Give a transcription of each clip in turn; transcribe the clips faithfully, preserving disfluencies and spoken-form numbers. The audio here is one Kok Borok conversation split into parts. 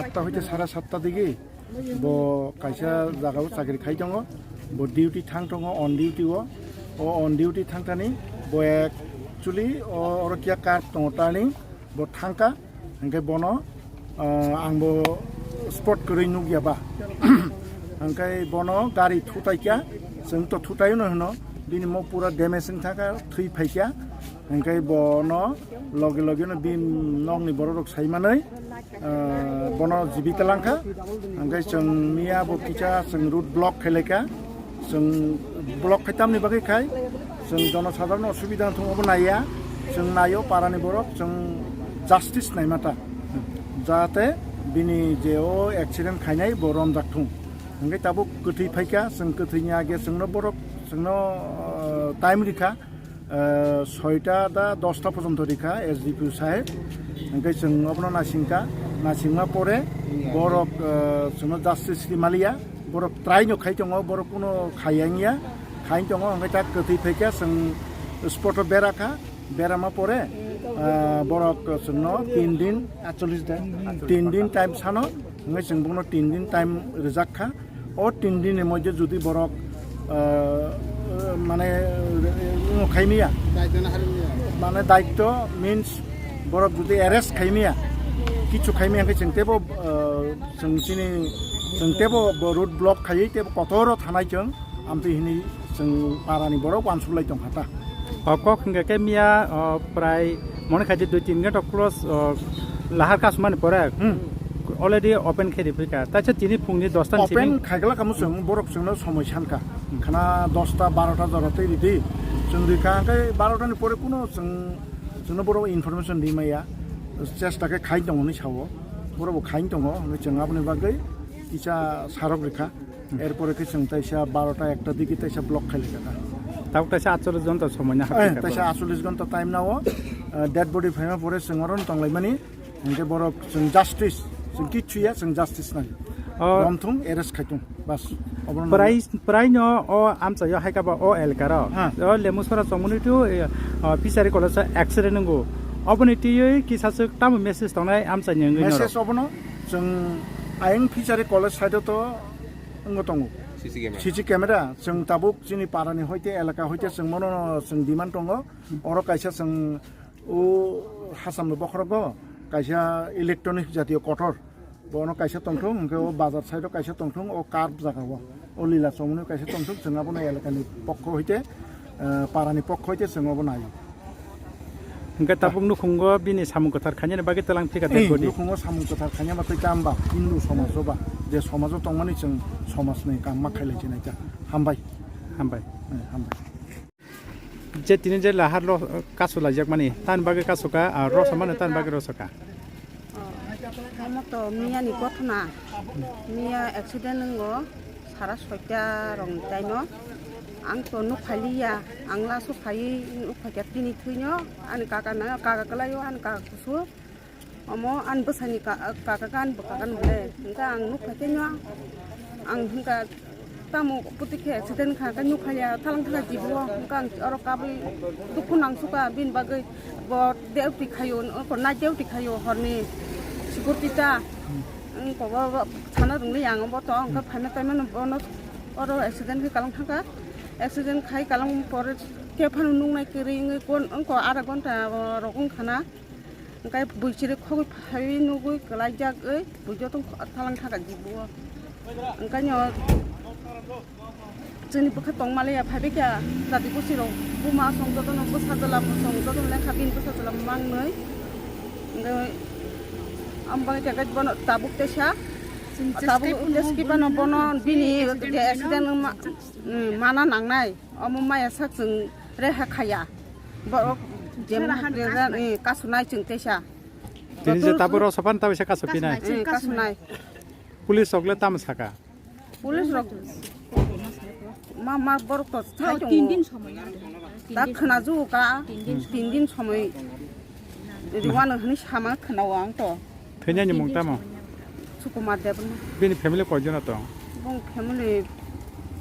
Satta hoite sara satta digi bo kaisa jagao chakri khai tongo, bo duty thang tongo, on duty o, o on duty thang thani bo actually o oro kiya car tongo turning, bo thangka, hingke bono, ah, ang bo spot kwrwi nukya ba. Hingke bono gari thutai kya, chwng to thutai no hino, bini mo pura damage wng thangka, thwi phai kya, hingke bono loge loge no bini nokni borok rok sai manwi, ah, bono jibita langkha, hingke chwng miya bo kisa chwng road block khailai kha. Chwng block khai tamni bagwi khai, chwng jonosadharon osubida wngthung obo naiya, chwng naio parani borok, chwng justice naimata, jahate bini je o accident khainai bo romjak thung. Hingke tabuk kwthwi phaikha, chwng kwthwini age chwngno borok, chwngno, ah, time rikha, ah, soita da dosta porjonto rikha S D P O saheb. Hingke chwng obono nasingkha, nasingma pore borok, ah, chwngno justice ri maliya. Borok try no khai tongo, borok kuno khai yang ya, khai tongo, hingke ta kwthwi phaikha, chwng spot o bera kha, berama pore, ah, borok chwngno tin din, atchollish din, tin din time sano, hingke chwng bono tin din time rijak kha. O tin din ni moddhe jodi borok, ah, mane, no khai miya, mane daityo means borok jodi arrest khai miya, kichu khai miya, hingke chwng tebo, ah, Chwng chini, chwng tebo bo road block khaiwi tebo kotoro thanai chwng, amtwi hwnwi chwng parani borok uansuk lai tongkha ta. O kok hwnkhe khe miya, o, prai mone khaidi dui tin ghonta close, o, lahar kasumani pore, hmm, already open khe riphaikha. Taisa tini phungni dosta ni simi open khaigwlak kamo chwng borok chwngno somoi sankha. Khana dosta barota jora tei ridi. Chwng rikha hwnkhe barota ni pore kuno chwng, chwngno borok information rimaya. Chesta khe khai tongo hinwi sao. Borok bo khai tongo, hwnwi chwng aboni bagwi kisa sarok rikha. Hmm. Erpore khe chwng taisa barota ekta digi taisa block khai laikha. Tabuk taisa atchollish ghonta somoi na hapkha. Taisa atchollish ghonta time nao, eh, dead body phaima pore chwng oro tonglaimani. Hingke borok chwng justice, chwng kichu ya, chwng justice nang. Oh. Romthung, arrest khaitung. Bas, obono prai, prai no o amchaio hai kha ba o elkaro. Ha. O Lemusora chongmani tu, eh, o Fishery College accident nungo. Oboni tiyoi kisa swk tamo message tongnai amchaini wngwi norok? Message obono chwng ayang Fishery College side o to wngwi tongo. C C camera. C C camera, chwng tabuk chini parani hoite elaka hoite chwng mono chwng demand tongo. Oro kaisa chwng o Hasamni bokhorogo kaisa electronic jatiyo kotor. Bono kaisa tongthung, hwnkhe o bazar side o kaisa tongthung, o curb jaga o, o lila chomoni kaisa tongthung, chwng abono elakani pokho hoite, eh, parani pokho hoite chwng obo naio. Hwnkhe tabuk nukhungo bini samung kwthar khainani bagwi twlang phika de. Eh, godi. Nukhungo samung kwthar khaina bagwi tamba Hindu somajo ba, je somajo tongmani chwng somajni kam ma khailai chinai ta. Hambai. Hambai. Eh, hambai. Je tini je lahar lo, kasu laijak mani, tani bagwi kasu ka, ah, rosa mani tani bagwi rosa ka. Oh, omo to miya ni gothona, miya accident wngo, sara soita rok ni time o. Ang to nuk phai liya, ang laso phaiwi nuk phai kha tini thwino, ani kaka na, kaka kwlai o, ani kaka kusu. Omo ani bwsani ka-, kaka kan bwkha kan bole. Hwnkhe ang nuk phai khe no, ang hwnkha tamo puti khe accident kha khe nuk phai ya thalang thangkha jibo. Hwnkhe ang oro kabui dukhu nang suka bini bagwi bo duty khaio, oko night duty khaio horni security ta. Wngkha bo, bo sana rwngli ang bo to hwnkhe phaima taima no bono oro accident khe kalang thangkha. Accident khai kalang pore khe phano nuknai kwrwi wngwi kon wngkha ara ghonta rok wngkha na. Hwnkhe bui chiri khogwi phaiwi nugwi kwlaijak oi bui joto thalang thangkha jibo. Hwnkhe no chini bwkha tongmaliya phaibai kha jati gosi rok buma song jotono bwsa jwla song jotono lekha bini bwsa jwla mangnwi. Hwnkhe ang bagwi khe bono tabuk teisa tabuk teskipano bono bini accident wngma, mm, mana nangnai. Omo maya sak chwng reha khaya. Borok jemon reha, eh, kasunai chwng teisa. Tini je tabuk rok sapan tabuk se kasu pinai. Eh, kasunai. Police rok le tamo saka? Police rok ma, ma borok to sai tongo. Tin din somoi. Da khwna ju ka. Tin din somoi. Riwano hwnwi sama khwnao ang to. Thwinani mung tamo? Sukumar Debbarma. Bini family koijon tong? Bong family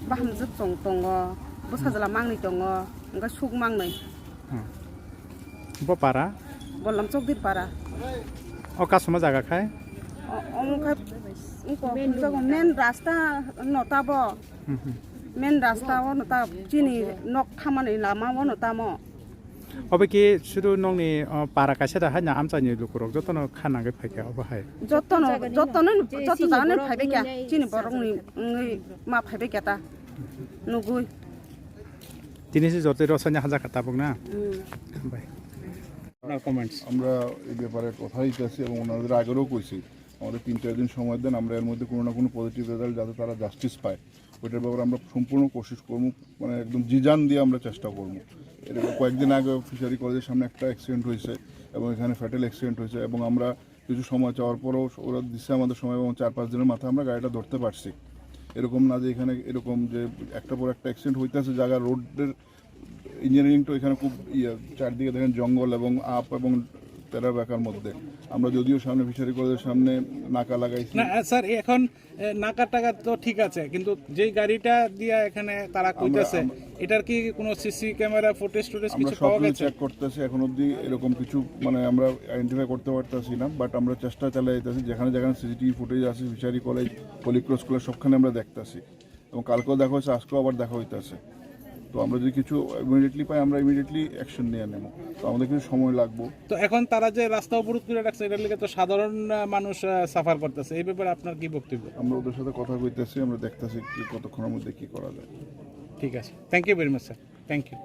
bahamjwk chong tongo, bwsajwla mangni tongo, hwnkhe suk mangnwi. Hmm. Bo para? Bollam Chokdir para. O kasuma jaga khai? O, omo khai Wngkok, wngkok, main rasta no tabo. Hmm, hmm. Main rasta o no ta, chini nok thamani lama o no tamo. Obo ki sudu nokni, o, para kaisa da hai na amchaini lukurok jotono kha nangwi phaikha obo hai. Jotono, jotono, joto jagani phaibaikha. Chini borokni wngwi ma phaibaikha ta. Nugui. Tini se joto rosanya hajakha tabuk na? Hmm. Bai. আপনার কমেন্টস। আমরা এই ব্যাপারে কথা দিতেছি এবং ওনাদের আগেরও কইছি, আমাদের তিন চার দিন সময় দেন, আমরা এর মধ্যে কোনো না কোনো পজিটিভ রেজাল্ট যাতে তারা জাস্টিস পায়, ওইটার ব্যাপারে আমরা সম্পূর্ণ কোশিশ করবো, মানে একদম জি জান দিয়ে আমরা চেষ্টা করবো। এর কয়েকদিন আগে ফিশারি কলেজের সামনে একটা অ্যাক্সিডেন্ট হয়েছে এবং এখানে ফ্যাটাল অ্যাক্সিডেন্ট হয়েছে এবং আমরা কিছু সময় চাওয়ার পরেও ওরা দিচ্ছে আমাদের সময় এবং চার পাঁচ দিনের মাথায় আমরা গাড়িটা ধরতে পারছি। এরকম না যে এখানে এরকম যে একটা পর একটা অ্যাক্সিডেন্ট হইতেছে, জায়গা রোডের ইঞ্জিনিয়ারিং তো এখানে খুব ইয়ে, চারদিকে দেখেন জঙ্গল এবং আপ এবং তেরা বেকার মধ্যে। আমরা যদিও সামনে ফিশারি কলেজের সামনে নাকা লাগাইছি। না, আহ, স্যার, এখন, এ, নাকা টাকা তো ঠিক আছে, কিন্তু যেই গাড়িটা দিয়া এখানে তারা আমরা, কইতাছে, আমরা এটার কি কোনো সিসি ক্যামেরা ফুটেজ টুটেজ আমরা কিছু সব পাওয়া কিছু গেছে? চেক করতেছি, এখন অবধি এরকম কিছু মানে আমরা আইডেন্টিফাই করতে পারতেছি না, বাট আমরা চেষ্টা চালিয়ে যাইতেছি। যেখানে যেখানে সিসিটিভি ফুটেজ আছে, ফিশারি কলেজ, হলিক্রস কলেজ, সবখানে আমরা দেখতেছি। এবং কালকেও দেখা হয়েছে, আজকেও আবার দেখা হইতেছে। তো আমরা যদি কিছু ইমিডিয়েটলি পাই, আমরা ইমিডিয়েটলি অ্যাকশন নিয়ে নেব। তো আমাদের কিছু সময় লাগবো। তো এখন তারা যে রাস্তা অবরোধ করে রাখছে, এটার লিগে তো সাধারণ, আহ, মানুষ, আহ, সাফার করতেছে, এই ব্যাপারে আপনার কি বক্তব্য? আমরা ওদের সাথে কথা কইতেছি, আমরা দেখতেছি কি কতক্ষণের মধ্যে কি করা যায়। ঠিক আছে, thank you very much sir, thank you.